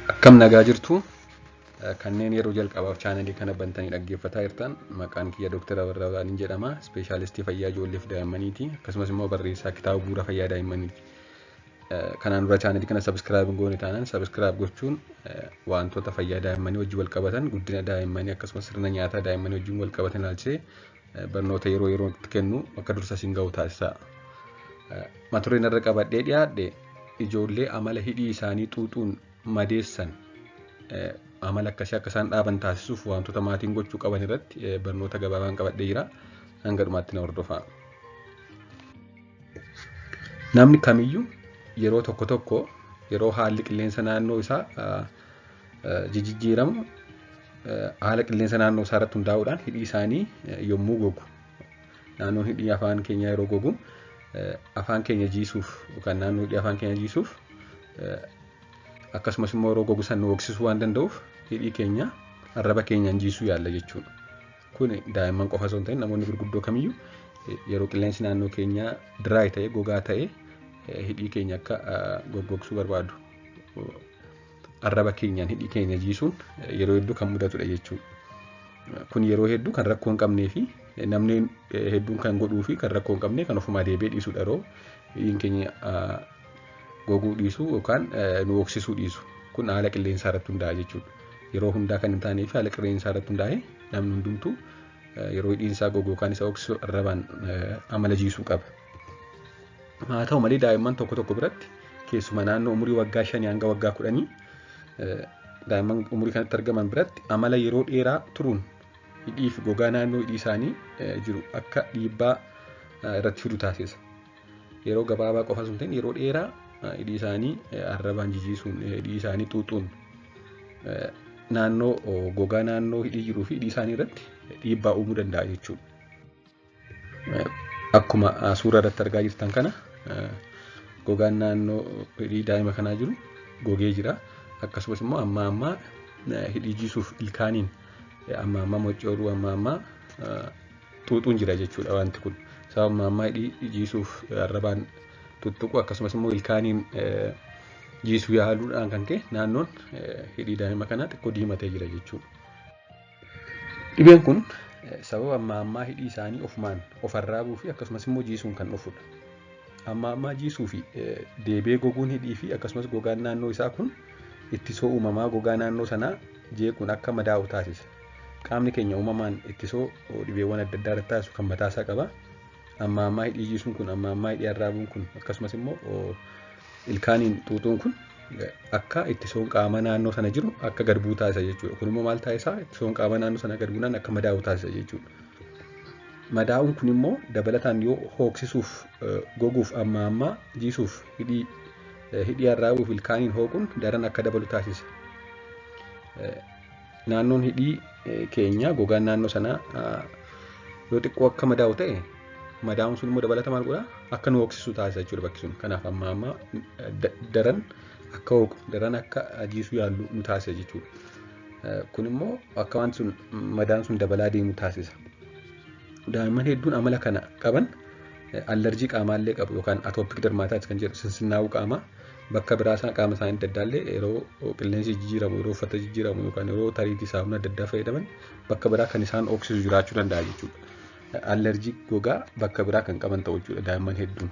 Akkam nagaa jirtu? Kanneen yeroo jalqabaaf chaanalii kana bantanii dhaggeeffataa jirtan, maqaan kiyya Dr. Abarraa Olaaniin jedhama. Ispeeshaalistii fayyaa ijoollee fi daa'immaniiti. Akkasumas immoo barreessaa kitaaba Bu'uura Fayyaa Daa'immaniiti. Kanaan dura chaanalii kana subscribe hin goone taanaan subscribe gochuun wantoota fayyaa daa'immanii wajjin wal qabatan, guddina daa'immanii akkasumas sirna nyaataa daa'immanii wajjin wal qabatan ilaalchisee barnoota yeroo yerootti kennu akka dursa isin ga'u taasisa. Mata dureen irra qabadhee dhiyaadhe ijoollee amala hidhii isaanii xuuxuun madeessan, amala akkasii akka isaan dhaaban taasisuuf wantoota maatiin gochuu qaban irratti barnoota gabaabaan qabadhee jira. Hanga dhumaatti na hordofaa. Namni kamiyyuu yeroo tokko tokko yeroo haalli qilleensa naannoo isaa jijjiiramu, haala qilleensa naannoo isaa irratti hundaa'uudhaan hidhii isaanii yommuu gogu, naannoon hidhii afaan keenyaa yeroo gogu, afaan keenya jiisuuf yookaan naannoo hidhii afaan keenya jiisuuf, akkasumas immoo yeroo gogu san nu hooksisuu waan danda'uuf hidhii keenya arraba keenyaan jiisuu yaalla jechuudha. Kun daa'imman qofa osoo hin ta'in namoonni gurguddoo kamiyyuu yeroo qilleensi naannoo keenyaa dry ta'e, gogaa ta'e, hidhii keenya akka goggogsuu barbaadu. Arraba keenyaan hidhii keenya jiisuun yeroo hedduu kan mudatudha jechuudha. Kun yeroo hedduu kan rakkoo hin qabnee fi namni hedduun kan godhuu fi kan rakkoo hin qabne kan ofumaa deebi'ee dhiisudha yeroo hidhiin keenya goguu dhiisuu yookaan nu hooksisuu dhiisu. Kun haala qilleensaa irratti hundaa'a jechuudha. Yeroo hundaa kan hin taanee fi haala qilleensaa irratti hundaa'e namni hundumtuu yeroo hidhiin isaa gogu yookaan isa hooksisu arrabaan amala jiisuu qaba. Haa ta'u malee, daa'imman tokko tokko biratti, keessumaa naannoo umurii waggaa 5 hanga waggaa 10, daa'imman umurii kanatti argaman biratti amala yeroo dheeraa turuun hidhii fi gogaa naannoo hidhii isaanii jiru akka dhiibbaa irratti fidu taasisa. Yeroo gabaabaa qofa osoo hin ta'in yeroo dheeraa hidhii isaanii arrabaan jijiisuun, hidhii isaanii xuuxuun naannoo gogaa naannoo hidhii jiruu fi hidhii isaanii irratti dhiibbaa uumuu danda'a jechuudha. Akkuma suura irratti argaa jirtan kana, gogaan naannoo hidhii daa'ima kanaa jiru gogee jira. Akkasumas immoo amma ammaa hidhii jiisuuf ilkaaniin amma ammaa moccooruu, amma ammaa xuuxuun jira jechuudha wanti kun. Sababa amma ammaa hidhii jiisuuf arrabaan tuttuqu akkasumas immoo ilkaaniin jiisuu yaaluudhaan kan ka'e naannoon hidhii daa'ima kanaa xiqqoo diimatee jira jechuudha. Dhibeen kun sababa amma ammaa hidhii isaanii ofumaan of arraabuu fi akkasumas immoo jiisuun kan dhufudha. Amma ammaa jiisuu fi deebi'ee goguun hidhii fi akkasumas gogaan naannoo isaa kun ittisoo uumamaa gogaa naannoo sanaa jeequun akka madaa'u taasisa. Qaamni keenya uumamaan ittisoo dhibeewwan adda addaa irratti taasisu kan mataasaa qaba. Amma ammaa hidhii jiisuun kun, amma ammaa hidhii arraabuun kun, akkasumas immoo ilkaaniin xuuxuun kun akka ittisoon qaama naannoo sana jiru akka gad bu'u taasisa jechuudha. Kun immoo maal taasisa? Ittisoon qaama naannoo sana gad buunaan akka madaa'u taasisa jechuudha. Madaa'uun kun immoo dabalataan yoo hooksisuuf, goguuf, amma ammaa jiisuuf, hidhii arraabuuf ilkaaniin hooquun daran akka dabalu taasisa. Naannoon hidhii keenya, gogaan naannoo sanaa yoo xiqqoo akka madaa'u ta'e, madaa'uun sun immoo dabalata maal godhaa? Akka nu hooksisu taasisa jechuudha bakki sun. Kanaaf amma ammaa daran akka hooqu, daran akka jiisuu yaallu nu taasisa jechuudha. Kun immoo akka waan sun madaan sun dabalaa deemu taasisa. Daa'imman hedduun amala kana qaban allerjii qaamaallee qabu yookaan atopic dermatitis kan jedhu, sinsinnaa'uu qaamaa bakka biraa isaan qaama isaanii adda addaallee yeroo qilleensi jijjiiramu, yeroo uffata jijjiiramu yookaan yeroo tariitii saamuna adda addaa fayyadaman bakka biraa kan isaan hooksisu jiraachuu danda'a jechuudha. Allerjii gogaa bakka biraa kan qaban ta'u jechuudha daa'imman hedduun.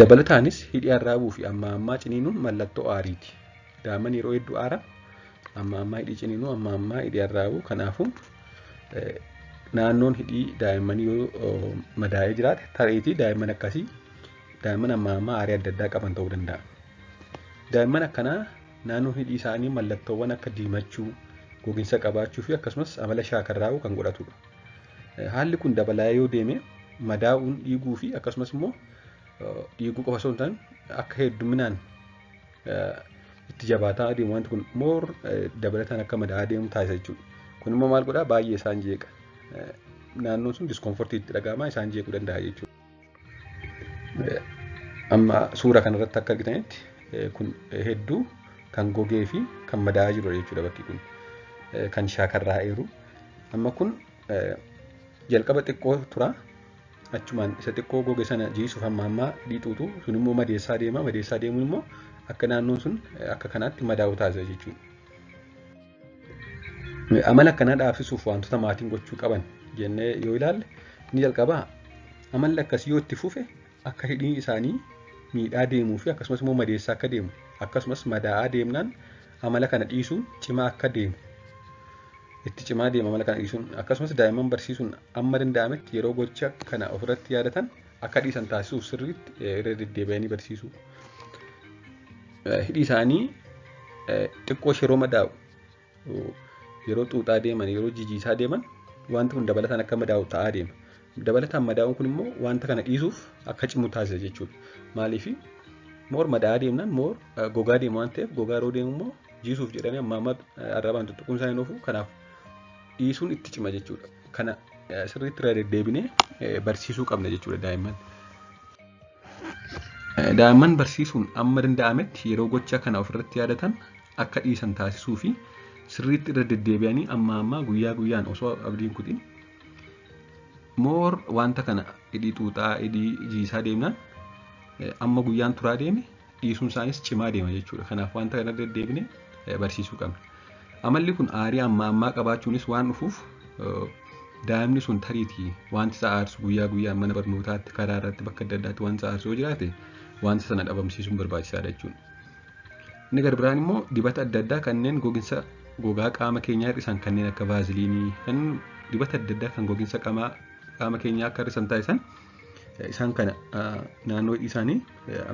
Dabalataanis hidhii arraabuu fi amma ammaa ciniinuun mallattoo aariiti. Daa'imman yeroo hedduu aaran amma ammaa hidhii ciniinuu, amma ammaa hidhii arraabuu. Kanaafuu naannoon hidhii daa'immanii yoo madaa'ee jiraate, tariitii daa'imman akkasii daa'imman amma ammaa aarii adda addaa qaban ta'uu danda'a. Daa'imman akkanaa naannoon hidhii isaanii mallattoowwan akka diimachuu, gogiinsa qabaachuu fi akkasumas amala shaakarraa'uu kan godhatudha. Haalli kun dabalaa yoo deeme madaa'uun, dhiiguu fi akkasumas immoo dhiiguu qofa osoo hin taane akka hedduminaan itti jabaataa adeemu, wanti kun more dabalataan akka madaa'aa deemu taasisa jechuudha. Kun immoo maal godhaa? Baay'ee isaan jeeqa. Naannoon sun discomfortii itti dhaga'ama, isaan jeequu danda'a jechuudha. Amma suura kanarratti akka argitanitti kun hedduu kan gogee fi kan madaa'aa jirudha jechuudha bakki kun. Kan shaakarraa'eeru. Amma kun jalqaba xiqqoo tura. Achumaan isa xiqqoo goge sana jiisuuf hamma ammaa hidhii xuuxu sun immoo madeessaa deema. Madeessaa deemuun immoo akka naannoon sun akka kanaatti madaa'u taasisa jechuudha. Amala akkanaa dhaabsisuuf wantoota maatiin gochuu qaban jennee yoo ilaalle inni jalqabaa amalli akkasii yoo itti fufe akka hidhiin isaanii miidhaa deemuu fi akkasumas immoo madeessaa akka deemu akkasumas madaa'aa deemnaan amala kana dhiisuun cimaa akka deemu itti cimaa deema amala kana dhiisuun akkasumas daa'imman barsiisuun amma danda'ametti yeroo gocha kana ofirratti yaadatan akka dhiisan taasisuuf sirriitti irra deddeebi'anii barsiisuu. Hidhii isaanii xiqqoo yeroo madaa'u yeroo xuuxaa deeman yeroo jijiisaa deeman wanti kun dabalataan akka madaa'u ta'aa deema. Dabalataan madaa'uun kun immoo wanta kana dhiisuuf akka cimu taasisa jechuudha. Maaliif more madaa'aa deemnaan more gogaa deema waan ta'eef gogaa yeroo deemu immoo jiisuuf jedhanii amma amma arrabaan tuttuquun isaanii hin oofu kanaaf dhiisuun itti cima jechuudha. Kana sirriitti irra deddeebinee barsiisuu qabna jechuudha daa'imman. Daa'imman barsiisuun amma danda'ametti yeroo gocha kana ofirratti yaadatan akka dhiisan taasisuu fi sirriitti irra deddeebi'anii amma ammaa guyyaa guyyaan osoo abdiin kutin more wanta kana hidhii xuuxaa hidhii jiisaa deemnaan amma guyyaan turaa deeme dhiisuun isaanis cimaa deema jechuudha. Kanaaf wanta kana deddeebine barsiisuu qabna. Amalli kun aarii amma ammaa qabaachuunis waan dhufuuf daa'imni sun tariitii wanti isa aarsu guyyaa guyyaan mana barnootaatti karaa irratti bakka adda addaatti wanti isa aarsu yoo jiraate wanta sana dhabamsiisuun barbaachisaadha jechuudha. Inni gara biraan immoo dibata adda addaa kanneen goginsa gogaa qaama keenyaa hir'isan kanneen akka vaaziliinii kan dibata adda addaa kan goginsa qaama keenyaa akka hir'isan taasisan isaan kana naannoo hidhii isaanii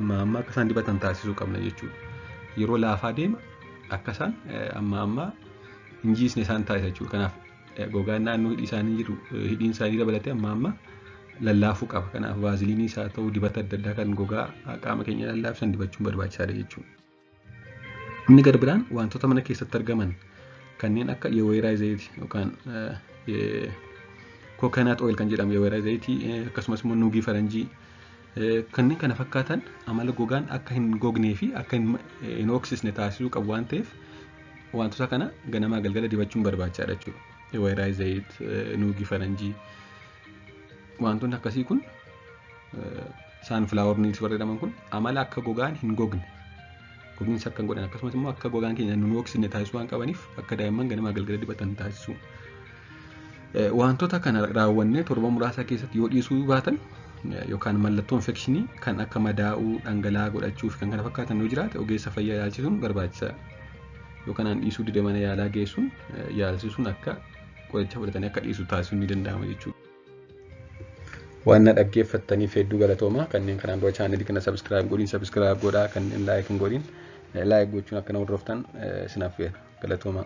amma amma akka isaan dibatan taasisuu qabna jechuudha. Yeroo laafaa deema akka isaan amma amma hin jiisne isaan taasisa jechuudha. Kanaaf gogaan naannoo hidhii isaanii jiru hidhiin isaanii dabalatee amma amma lallaafuu qaba. Kanaaf vaaziliinii isaa ta'uu dibata adda addaa kan gogaa qaama keenya lallaafisan dibachuun barbaachisaadha jechuudha. Inni gara biraan wantoota mana keessatti argaman kanneen akka የወይራ ዘይት yookaan coconut oil kan jedhamu የወይራ zayitii akkasumas immoo nuugii faranjii kanneen kana fakkaatan amala gogaan akka hin gognee fi akka hin hooksisne taasisuu qabu waan ta'eef wantoota kana ganamaa galgala dibachuun barbaachisaadha jechuudha. የወይራ ዘይት, nuugii faranjii wantoonni akkasii kun sunflower needs warra jedhaman kun amala akka gogaan hin gogne gogiinsa akka hin godhan akkasumas immoo akka gogaan keenya nun hooksisne taasisuu waan qabaniif akka daa'imman ganamaa galgala dibatan taasisuu. Wantoota kana raawwannee torba muraasa keessatti yoo dhiisuu baatan yookaan mallattoo infekshinii kan akka madaa'uu, dhangala'aa godhachuu fi kan kana fakkaatan yoo jiraate ogeessa fayyaa yaalchisuun barbaachisaadha. Yookaan dhiisuu dide mana yaalaa geessuun yaalchisuun akka qoricha fudhatanii akka dhiisu taasisuun ni danda'ama jechuudha. Waan na dhaggeeffattaniif hedduu galatooma. Kanneen kanaan dura chaanelii kana subscribe godhin subscribe godhaa kanneen like hin godhin like gochuun akka na hordoftan isinaaf feera. Galatooma.